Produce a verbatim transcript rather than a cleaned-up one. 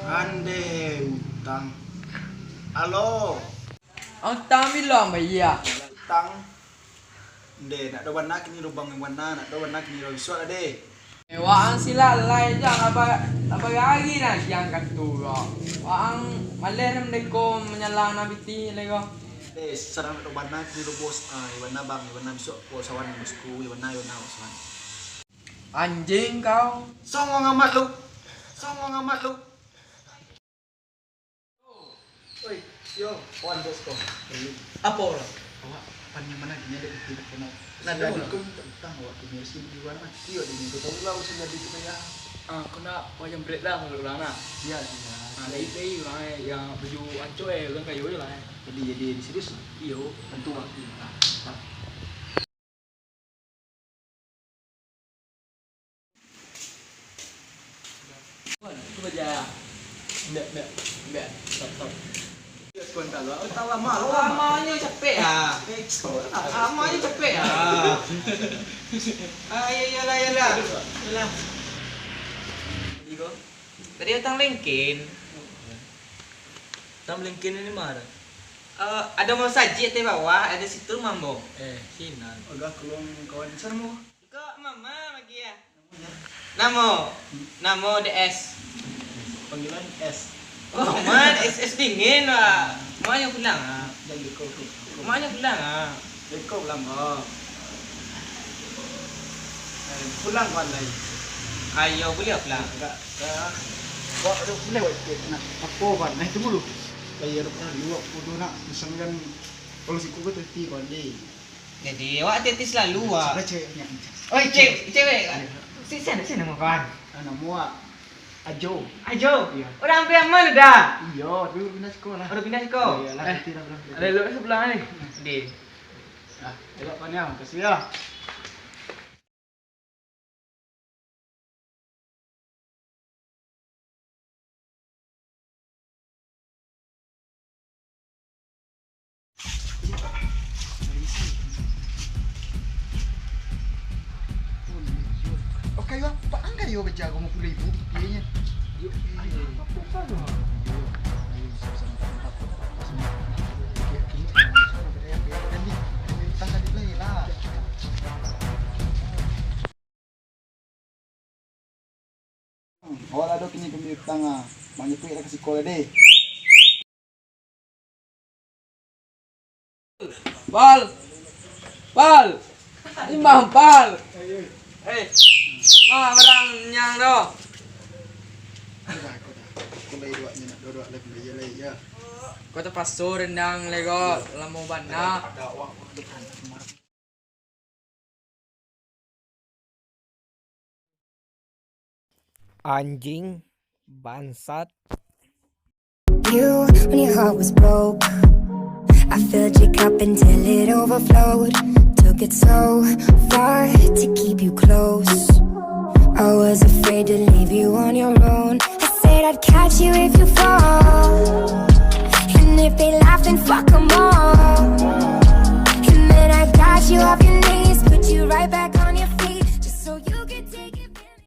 Ande utang. Alo. Utang bilo bayia? Utang. Nde, nak do bana kini lubang yang bana, nak do bana kini lubang bisuak lah, deh. Eh, waang silalai jan, laba, laba gari nah siang katu ko. Waang maleh mendeko manyalang nan pitih lai ko. Deh, sarang nak do bana kini lo, bos. Ah, ibana bang, ibana bisuak ko sawan bosku, ibana, ibana ko sawan. Anjing kau. Songong amat lu. Songong amat lu. Oi, yo, wan bos ko. Apo lah? Awak pan nyaman lagi ni, ada bukti nak kenal. Nah, dari kau minta utang awak tu, ni seribu ribu awak mati awak ni. Kau tahu lah urusan jadi tu, ya. Ah, kau nak wayang brek lah kalau orang nak. Iya, iya. Ah, dari, dari orang, eh, yang baju ancok, eh, orang kayo je lah, eh. Jadi, jadi, jadi serius lah. Iyo. Tentu lah. Ah, ah. Wan, tu baja. Mbak, mbak, mbak. Stop, stop. Tuan kalau, oh, tahu lama, lama. Lamanyo capek ah. Eh, lamanyo capek ah. Ah. Ah, iya, iyalah, iyalah. Iyalah. Jadi ko, tadi datang lengkin. Datang lengkin ini mana? Eh, ada masajik di bawah, ada situ mambo. Eh, sinan. Agak kelong kawan besar mo. Kok mama bagi ya? Namo, namo D S. Panggilan S. Oh, man, S, S dingin, Pak. Maknyo pulang, ah. Jangan dikau, kau, kau. Maknyo pulang, ah. Dikau pulang, kau. Eh, pulang, kawan lain. Ayo, boleh pulang. Enggak, enggak. Wak, aduh, boleh, Wak, sikit. Nah, apa, kawan? Nah, itu dulu. Bayar pernah dua puluh nak, misalkan, kalau siku ko teti, kawan, deh. Jadi, awak hati-hati selalu, wak. Salah ceweknya. Oi, cewek, cewek. Iya. Si, siapa, siapa nama kawan? Ah, nama wak Ajo. Ajo? Iya. Orang Piaman dah? Iya, dulu pindah sekolah. Baru pindah sekolah? Iya, lah, eh, hati-hati lah, belum. Ada elok sebelah ni. Di. Ah, elok kawan ya, makasih ya. Oke, yo, Pak, angkat yo, bajago lima puluh ribu, biayanya. Yo, ayo, apa, apa, apa? Yo, ayo, sama-sama. Awak lah do kini pambayia utang ah. Manjapuik lah ka siko lah deh. Pal! Pal! Imam, Pal! Eh, ma barang nyang do? Ko tapaso rendang lai ko, lamo bana. Anjing, bangsat. You, when your heart was broke, I filled your cup until it overflowed. Took it so far to keep you close. I was afraid to leave you on your own. I said I'd catch you if you fall. And if they laugh, then fuck 'em all.